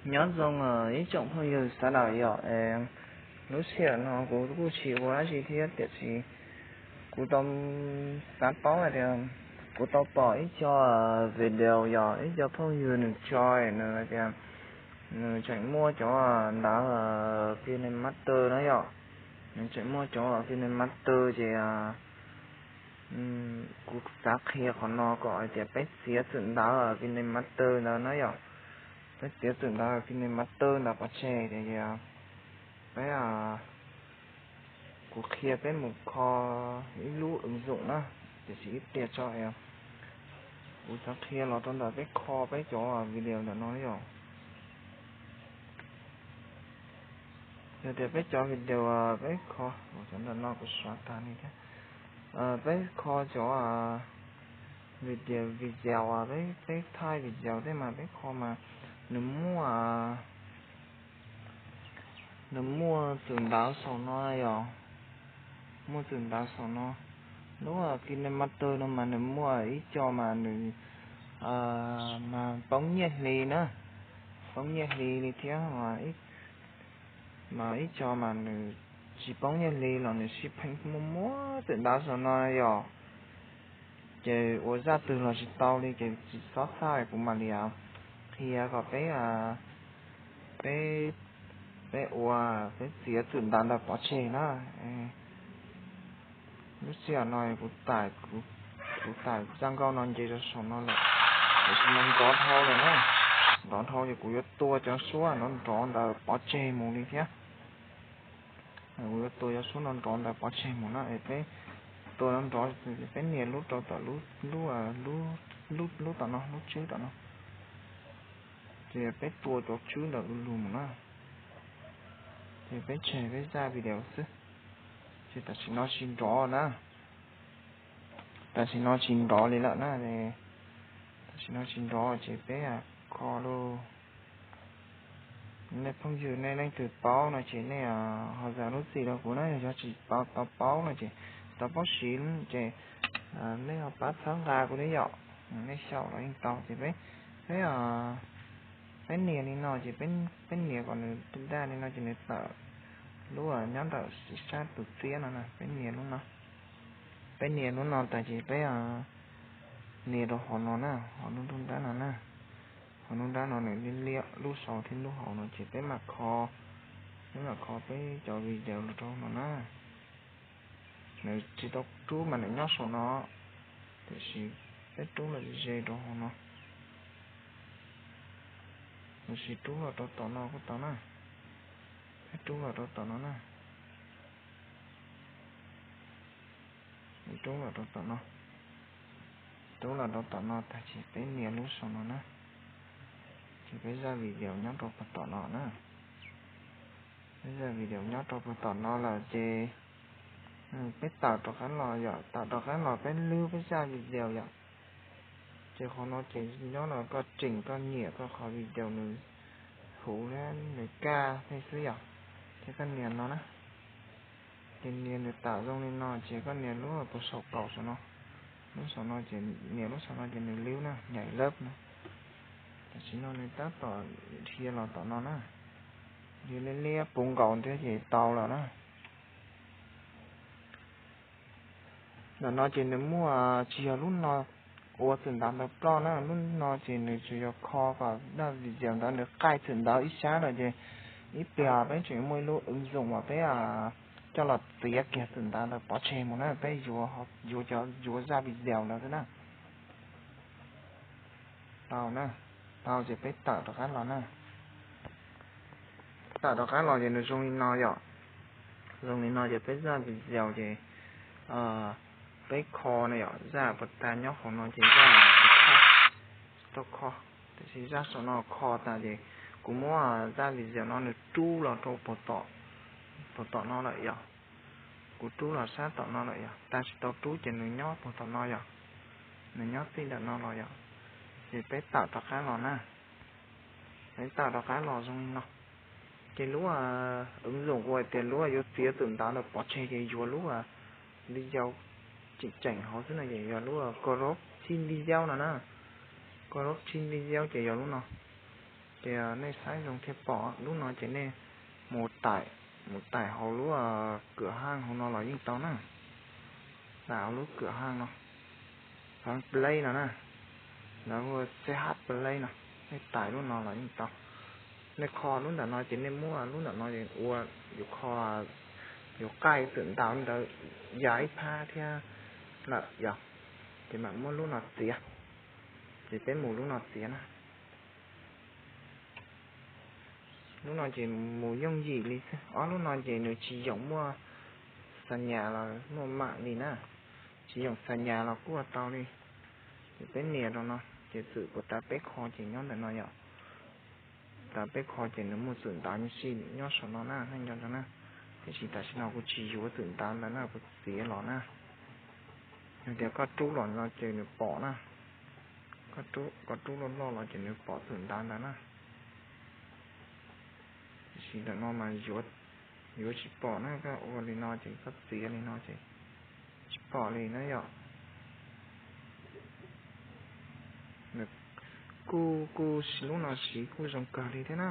Nyob zoo ib tsoom phooj ywg sawv daws yom. Lub sij hawm no kuv kuj tsis ua dab tsi thiab tiam sis kuv tau xav paub hais tias kuv tau pom ib co video yog ib co phooj ywg nws tso nws hais tias nws tseem muaj cov ntawv KineMaster na yom. Nws tseem muaj cov KineMaster ces kuv xav qhia qhov no kom hais tias peb txiav txim ntawv KineMaster ntawd na yom. Peb txiav txim ntawv KineMaster ntawd pov tseg ces peb, kuv qhia peb mus kho ib lub ứng dụng na, tiam sis ib pliag tso es kuv xav qhia los rau ntawm peb kho peb cov video ntawm no yom. Yog tias peb cov video peb kho, cov ntawm no kuv xav tag li thiab. Peb kho cov video, video, peb thaij video tej mas peb kho mas nws muaj, nws muaj txim ntawv saum no yom. Muaj txim ntawv saum no. Lub KineMaster no mas nws muaj ib co mas nws mas poob nyiaj hli na, poob nyiaj hli li thiab mas ib co mas nws tsis poob nyiaj hli los nws sib pheej muaj muaj txim ntawv saum no yom. Ces ua zaj twg los tsis tau li ces tsis txhob txhawj, kuv mam li qhia kom peb, peb, peb ua, peb txiav txim ntawv ntawd pov tseg na. Lub sij hawm no kuv tải, kuv tải zaj nkauj no nce rau saum no lawm, tiam sis mas nrov dhau lawm na. Nrov dhau ces kuv yuav tua cov suab nrov nrov ntawd pov tseg mus li thiab. Kuv yuav tua cov suab nrov nrov ntawd pov tseg mus na. Es peb tua nrov nrov, peb nias lub rau tom lub, lub, lub tom no, lub tswb tom no. Ces peb tua cov tswb ntawd du lug mus na. Ces peb tseg peb zaj video xwb. Ces tam sim no tsis nrov na. Tam sim no tsis nrov li lawm na. Tam sim no tsis nrov ces peb kho lauj. Nej phooj ywg nej leej twg paub no ces nej ho zam lub txim rau kuv na, yog tsis tau paub no ces tsis tau paub siv ces nej ho pab txhawb nqa kuv thiab yom. Nej xyaum los yeej tau ces peb, peb, peb nias li no ces peb nias kom nws daj li no ces nws tawm lub nyob ntawm sab tus txiab no na, peb nias lub no. Peb nias lub no tas ces peb nias rau hauv no na, hauv lub nruab nrab no na. Hauv nruab nrab no nws liab liab lub saud thiab lub hauv no ces peb mam kho, peb mam kho peb cov video los rau no na. Nws tsis tau rub mas nws nyob saum no, tiam sis peb rub los ze rau hauv no. Nws tsis rub los rau tom no kuj tau na. Peb rub los rau tom no na. Rub los rau tom no. Rub los rau tom no tag ces peb nias lub saum no na. Ces peb zaj video nyob rau puag tom no na. Peb zaj video nyob rau puag tom no lawm ces peb tawm rov qab los yom, tawm rov qab los peb lub peb zaj video yom. Ces qhov no ces nyob no koj tseem koj nyiam koj qhov video nws huv thiab nws kaj tej xwb yom. Ces koj nias no na. Ces nias nws tawm zoo li no ces koj nias lub puag saum kaum saum no. Lub saum no ces nias lub saum no ces nws lub na, nhảy lớp no. Tam sim no nws tab tom dhia los tom no na. Dhia liab liab puv nkaus thiab ces tau lawm na. Ntawm no ces nws muaj tsis yog lub no ua txim ntawv ntawd ploj na, lub no ces nws tsuas yog kho kom zaj video ntawd nws qaij txim ntawv ib sab lawm ces ib pliag peb tseem muaj ib lub ứng dụng uas peb coj los txiav kiag txim ntawv ntawd pov tseg mus na, peb yuav, yuav cov, yuav zaj video ntawd xwb na. Tau na, tau ces peb tawm rov qab los na. Tawm rov qab los ces nws zoo li no yom. Zoo li no ces peb zaj video ces peb kho na yom, zaj puag ta nyob hauv no ces zaj tsis tau kho, tiam sis zaj saum no kho tas ces kuv muab zaj video no nws rub los rau puag tom no lawm yom. Kuv rub los sab tom no lawm yom, tab sis tau rub ces nws nyob puag tom no yom. Nws nyob txij ntawm no los yom. Ces peb tawm rov qab los na. Peb tawm rov qab los zoo li no. Ces lub ứng dụng uas hais tias lub yuav txiav txim ntawv ntawd pov tseg ces yuav lub video tseem tseem hauv xwb no ces yog lub Crop Team Video no na. Crop Team Video ces yog lub no. Ces nej saib zoo thiaj pom. Lub no ces nej mus tải, mus tải hauv lub kawm haj hauv no los yeej tau na. Tải hauv lub kawm haj no, Play no na, lawv hu C H Play no, nej tải lub no los yeej tau. Nej kho lub ntawm no ces nej muab lub ntawm no ua, yus kho, yus qaij txwm ntaus ntawd ya ib phab thiab lawm yog, ces mam muab lub no txiav. Ces peb mus lub no txiav na. Lub no ces mus yooj yim li xwb. Ob lub no ces nws tsis yoom muaj xa nyas los muaj mam li na. Tsis yoom xa nyas los kuj ua tau li. Ces peb nias rau no, ces txwm puas tas peb kho ces nyob ntawm no yom. Tas peb kho ces nws muaj txwm ntaus nyob saum no na, nej nco ntsoov na. Tiam sis tam sim no kuv tsis yuav txwm ntaus ntawd na, kuv txiav los na. Yog tias koj rub los no ces nws pom na. Koj rub loj loj los ces nws pom txwm ntaus ntawd na. Tiam sis ntawm no mas yuav tsis pom na, koj ua li no ces koj txiav li no ces tsis pom li na yom. Nws kuj, kuj lub no siv kuj zoo kawg li thiab na.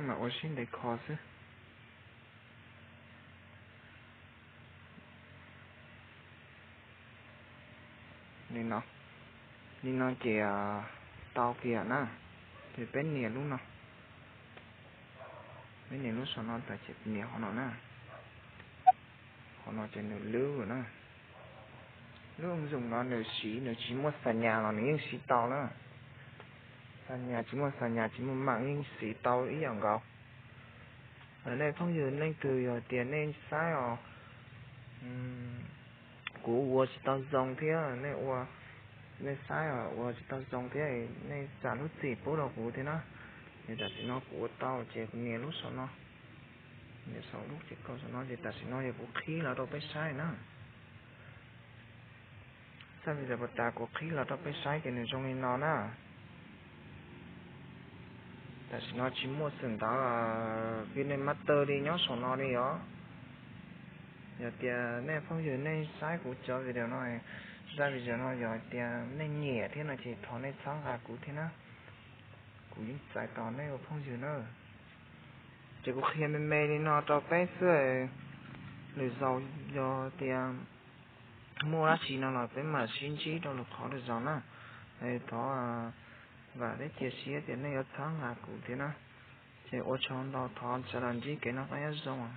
Mas ua siab ntev kho xwb. Li no, li no ces tau kiag na. Ces peb nias lub no, peb nias lub saum no tas ces nias qhov no na. Qhov no ces nws lwb na. Lub ứng dụng no nws siv, nws tsis muaj xa nyas los nws yeej siv tau na. Xa nyas tsis muaj, xa nyas tsis muaj mam yeej siv tau ib yam nkaus. Nej phooj ywg leej twg yog tias nej saib os, kuv ua tsis tau zoo thiab nej ua, nej saib os ua tsis tau zoo thiab nej tsa lub txim pub rau kuv thiab na. Ces tam sim no kuv ua tau ces kuv nias lub saum no, nias saum lub ces kaum saum no ces tam sim no yog kuv qhib los rau peb saib na. Txhaj li tas kuv qhib los rau peb saib ces nws zoo li no na. Tam sim no tsis muaj xwm ntawv Kinemaster li nyob saum no li os. Yog tias nej phooj ywg nej saib kuv cov video no, zaj video no yog tias nej nyiam thiab no ces thov nej txhawb nqa kuv thiab na. Kuv yeej txais tos nej ua phooj ywg na. Ces kuv qhia me me li no rau peb xwb. Lwm zaus yog tias muaj dab tsi no los peb mam sib ntsib rau lwm qhov lwm zaus na. Thov vam thiab cia siab tias nej yuav txhawb nqa kuv thiab na. Ces ua tsaug ntau, thov sawv daws ntsib kev noj qab nyob zoo.